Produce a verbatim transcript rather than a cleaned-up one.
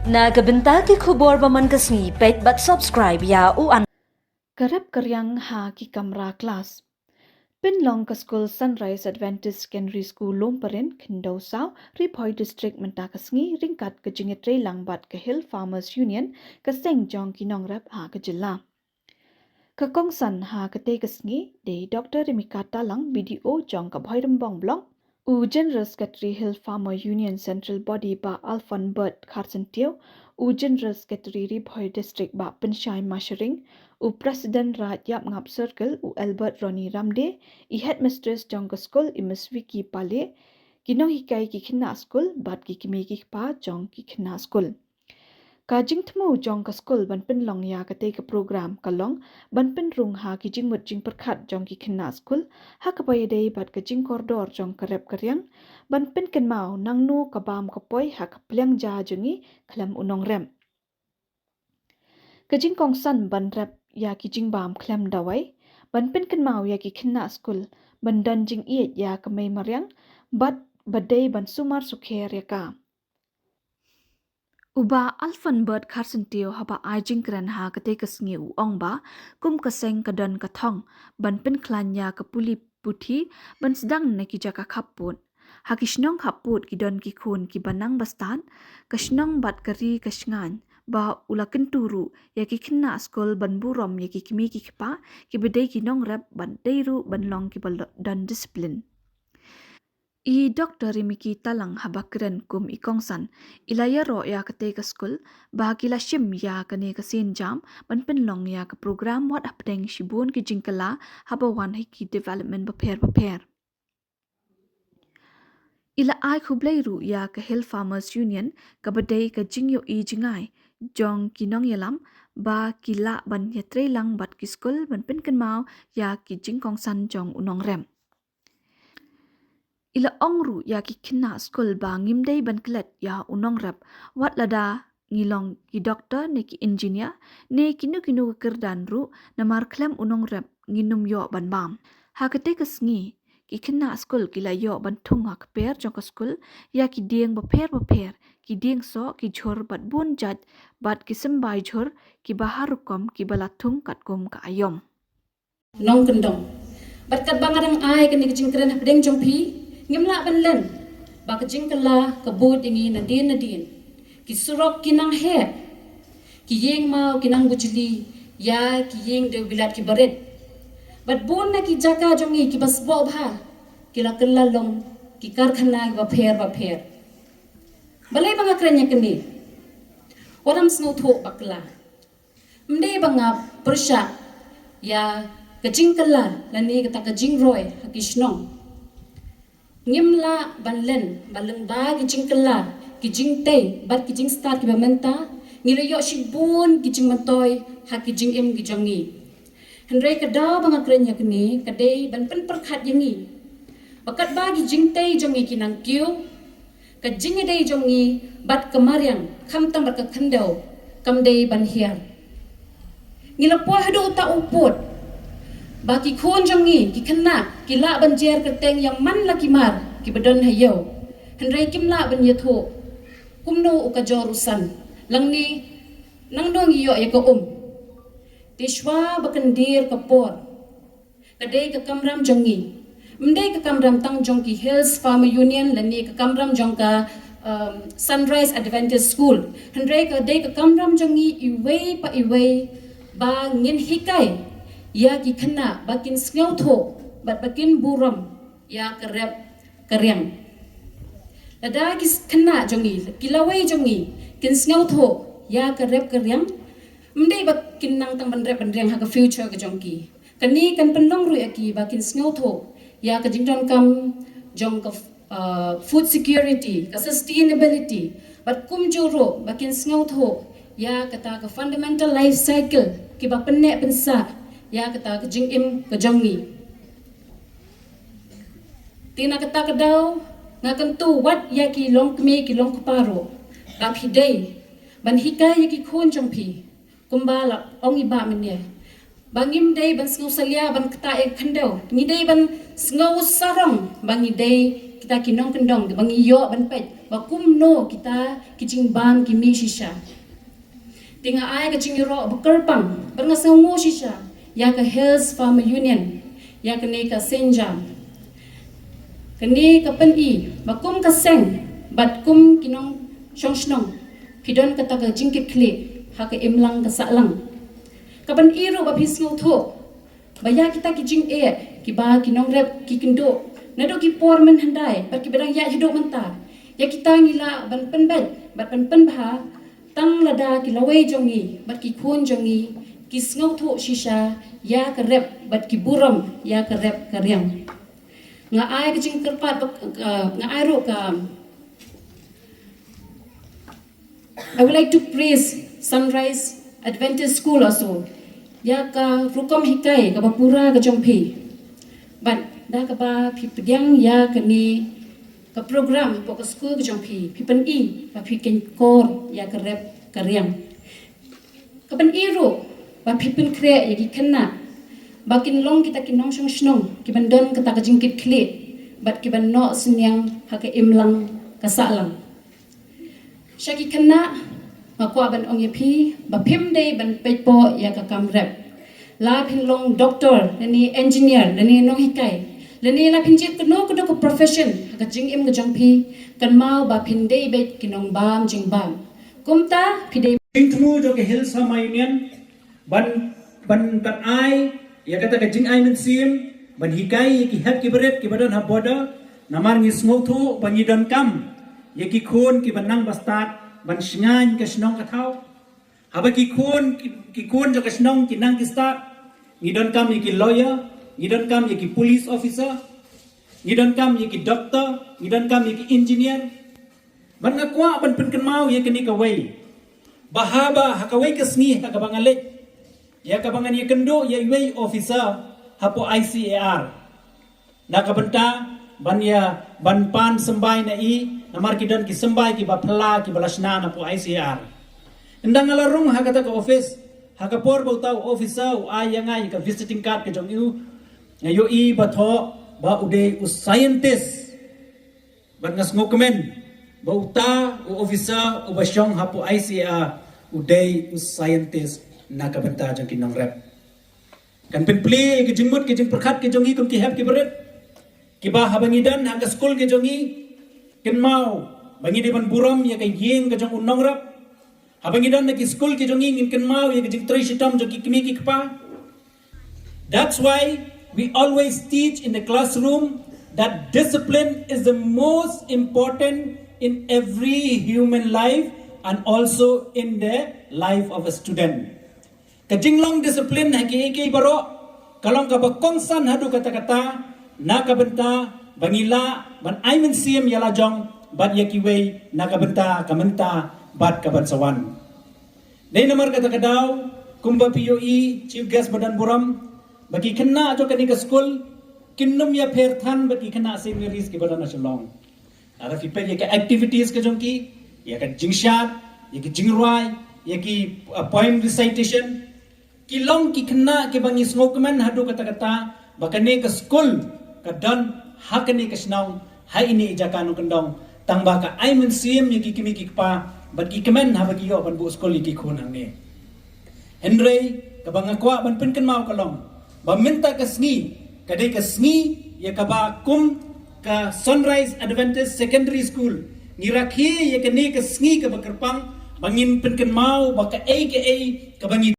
Na ka bynta ki khubor ba man ka sngi, peit bad subscribe ïa u an. Ka rep ka riang ha ki kamra klas. Pynlong ka skul Sunrise Adventist Secondary School, Lumparin, Khyndew Saw, Ri Bhoi District mynta ka sngi ryngkat ka jingïatreilang bad ka Hill Farmers Union, ka seng jong ki nongrep ha ka jylla. Ka kongsan ha katei ka sngi dei Doctor Rimika Talang, B D O jong ka Bhoirymbong Block, u General Secretary Hill Farmer Union Central Body Bah Alphonbert Kharsyntiew, u General Secretary Ri Bhoi District Bah Pynshai Masharing, u President Raid Ïapngap Circle u Albert Ronnie Ramdie, i Headmistress jong ka skul i Miss Vicky Pale, ki nonghikai ki khynnah skul bad ki kmie ki kpa jong ki khynnah skul. Ka jingthmu jong ka skul ban pynlong ïa katei ka program ka long ban pynrung ha ki jingmut jingpyrkhat jong ki khynnah skul ha kaba ïadei bad ka jingkordor jong ka rep ka riang, ban pynkynmaw nangno ka bam ka poi ha ka pliang ja jong ngi khlem u nongrep. Ka jingkongsan ban rep ïa ki jingbam khlem dawai, ban pynkynmaw ïa ki khynnah skul ban don jingïeit ïa ka mei mariang bad ba dei ban sumar sukher ïa ka. U Bah Alphonbert Kharsyntiew haba ai jingkren ha katei ka sngi u ong ba kum ka seng ka don ka thong ban pynkhlaiñ ïa ka pule puthi ban sdang na ki jaka khappud. Ha ki shnong khappud ki don ki khun kiba nang ba stad, ka shnong bad ka ri ka shngaiñ ba u la kyntu ruh ïa ki khynnah skul ban burom ïa ki kmie ki kpa kiba dei ki nongrep bad dei ruh ban long kiba lo-, don discipline. I Doctor Rimiki Talang haba kren kum i kongsan, i la ïaroh ïa katei ka skul ba ki la shim ïa kane ka sienjam ban pynlong ïa ka program wat hapdeng shibun ki jingkylla haba wan ha ki development bapher bapher. I la ai khublei ruh ïa ka Hill Farmers Union kaba dei ka jingïohi jngai jong ki nongïalam ba ki lah ban ïatreilang bad ki skul ban pynkynmaw ïa ki jingkongsan jong u nongrep. I la ong ruh ïa ki khynnah skul ba ngim dei ban klet ïa u nongrep wat lada ngi long ki doktor ne ki engineer ne kino kino ka kyrdan ruh, namar khlem u nongrep ngin ym ïoh ban bam. Ha katei ka sngi ki khynnah skul ki la ïoh ban thung ha ka per jong ka skul ïa ki dieng bapher bapher, ki dieng soh, ki jhur bad bun jait bad ki symbai jhur kiba har rukom kiba la thung katkum ka aïom. Nongkyndong. Bad katba nga dang ai kane ka jingkren hapdeng jong phi, ngim lah ban len ba ka jingkylla ka bud ïa ngi nadien nadien. Ki surok ki nang heh, ki ïing maw ki nang bujli ïa ki ïing dewbilat kiba rit. Bad bun na ki jaka jong ngi kiba sboh bha ki la kylla long ki karkhana kiba pher bapher. Balei ba nga kren ïa kane? Wat ym sngewthuh bakla. Ym dei ba nga pyrshah ïa ka jingkylla lane kata ka jingroi ha ki shnong. Ngim lah ban len ba lyngba ki jingkylla, ki jingtei bad ki jingstad kiba mynta, ngi la ïoh shibun ki jingmyntoi ha ki jingim ki jong ngi. Hynrei ka daw ba nga kren ïa kane ka dei ban pynpyrkhat ïa ngi ba katba ki jingtei jong ngi ki nang kiew, ka jingïadei jong ngi bad ka mariang, khamtam bad ka khyndew, kam dei ban hiar. Ngi la poi haduh uta u pud ba ki khun jong ngi ki khynnah ki lah ban jer kyrteng ïa man la ki mar kiba don ha ïew. Hynrei kim lah ban ïathuh kumno u kajor u san, lane nangno ngi ïoh ïa ka um. Te shuwa ba kyndir ka por, ka dei ka kamram jong ngi. Ym dei ka kamram tang jong ki Hills Farmer Union lane ka kamram jong ka, um, Sunrise Adventist School. Hynrei ka dei ka kamram jong ngi iwei pa iwei ba ngin hikai ïa ki khynnah ba kin sngewthuh bad ba kin burom ïa ka rep ka riang. Lada ki s-, khynnah jong ngi, ki lawei jong ngi kin sngewthuh ïa ka rep ka riang, ym dei ba kin nang tang ban rep ban riang ha ka future ka jong ki. Kane kan pynlong ruh ïa ki ba kin sngewthuh ïa ka jingdonkam jong ka, uh, food security, ka sustainability, bad kumjuh ruh ba kin sngewthuh ïa kata ka fundamental life cycle kiba pynneh pynsah ïa kata ka jingim ka jong ngi. Te na kata ka daw nga kyntu wat ïa ki longkmie ki longkpa ruh ba phi dei ban hikai ïa ki khun jong phi. Kumba la ong i Bah mynne, ba ngim dei ban sngew salia ban ktah ïa ka khyndew, ngi dei ban sngew sarong ba ngi dei kita ki nongkyndong, ba ngi ïoh ban peit ba kumno kita ki jingbam ki mih shisha. Te nga ai ka jingïaroh ba kyrpang, ba nga sngewnguh shisha ïa ka Hills Farmer Union, ïa kane ka Saint John. Kane ka pyni ba kum ka seng bad kum ki nongshong shnong, phi don kata ka jingkitkhlieh ha ka imlang ka sahlang. Ka pyni ruh ba phi sngewthuh ba ïa kita ki jingeh kiba ki nongrep ki kynduh naduh ki por mynhyndai bad kiba dang ïaid haduh mynta, ïa kita ngi lah ban pynbeit bad ban pynbha tang lada ki lawei jong ngi bad ki khun jong ngi ki sngewthuh shisha ïa ka rep bad ki burom ïa ka rep ka riang. Nga ai ka jingkyrpad, uh, nga ai ruh ka, I would like to praise Sunrise Adventist School also, ïa ka rukom hikai kaba pura ka jong phi. Bad da kaba phi pdiang ïa kane ka program hapoh ka skul ka jong phi, phi pyni ba phi khein kor ïa ka rep ka riang. Ka pyni ruh ba phi pynkhreh ïa ki khynnah ba kin long kita ki nongshong shnong kiban don kata ka jingkitkhlieh bad kiban noh synñiang ha ka imlang ka sahlang. Sha ki khynnah, nga kwah ban ong ïa phi ba phim dei ban peit poh ïa ka kam rep. La phin long doktor lane engineer lane nonghikai lane la phin jied kano kano ka profession ha ka jingim ka jong phi, kynmaw ba phin dei beit ki nongbam jingbam. Kumta phi dei. Jingthmu jong ka Hills Farmer Union ban, ban, ban ai ïa kata ka jingai mynsiem ban hikai ïa ki hep ki barit kiba don ha border. Namar ngi sngewthuh ba ngi donkam ïa ki khun kiba nang bastad ban shngaiñ ka shnong ka thaw. Haba ki khun, ki, ki khun jong ka shnong ki nang ki stad, ngi donkam ïa ki lawyer, ngi donkam ïa ki police officer, ngi donkam ïa ki doctor, ngi donkam ïa ki engineer. Bad nga kwah ban pynkynmaw ïa kane kawei, ba haba ha kawei ka sngi ha kaba nga leit, ïa kaba ngan ïakynduh ïa iwei officer hapoh I C A R na ka bynta ban ïa, ban pan symbai na i, namar ki don ki symbai kiba phylla kiba la shna napoh I C A R. Ynda nga la rung ha kata ka office, ha ka por ba uta u officer u ai ïa nga ïa ka visiting card ka jong u, nga ïohi ba thoh ba u dei u scientist. Bad nga sngewkmen ba uta u officer uba shong hapoh I C A R u dei u scientist na ka bynta jong ki nongrep. Kan pynplie ïa ki jingmut ki jingpyrkhat ki jong ngi kum ki hep ki barit, kiba haba ngi don ha ka skul ki jong ngi, kynmaw ba ngi dei ban burom ïa ka ïing ka jong u nongrep. Haba ngi don ha ki skul ki jong ngi, ngin kynmaw ïa ka jingtrei shitom jong ki kmie ki kpa. That's why we always teach in the classroom that discipline is the most important in every human life and also in the life of a student. Ka jinglong discipline ha kiei kiei baroh ka long kaba kongsan haduh katta katta na ka bynta ba ngi lah ban ai mynsiem ïa la jong bad ïa kiwei na ka bynta ka mynta bad ka ban sa wan. Dei namar kata ka daw, kumba phi ïohi, chief guest ba don burom, ba ki khynnah jong kane ka skul kin nym ïapher than bad ki khynnah Saint Mary's kiba don ha Shillong. Lada phi peit ïa ka activities ka jong ki, ïa ka jingshad, ïa ki jingrwai, ïa ki, uh, poem recitation, ki long ki khynnah kiba ngi sngewkmen haduh katta katta ba kane ka skul ka don ha kane ka shnong, ha ine i jaka nongkyndong, tang ba ka ai mynsiem ïa ki kmie ki kpa bad ki kmen haba ki ïoh ban buh skul ïa ki khun hangne. Hynrei kaba nga kwah ban pynkynmaw ka long ba mynta ka sngi ka dei ka sngi ïa kaba kum ka Sunrise Adventist Secondary School ngi rakhe ïa kane ka sngi kaba kyrpang ba ngin pynkynmaw ba kaei kaei kaba ngi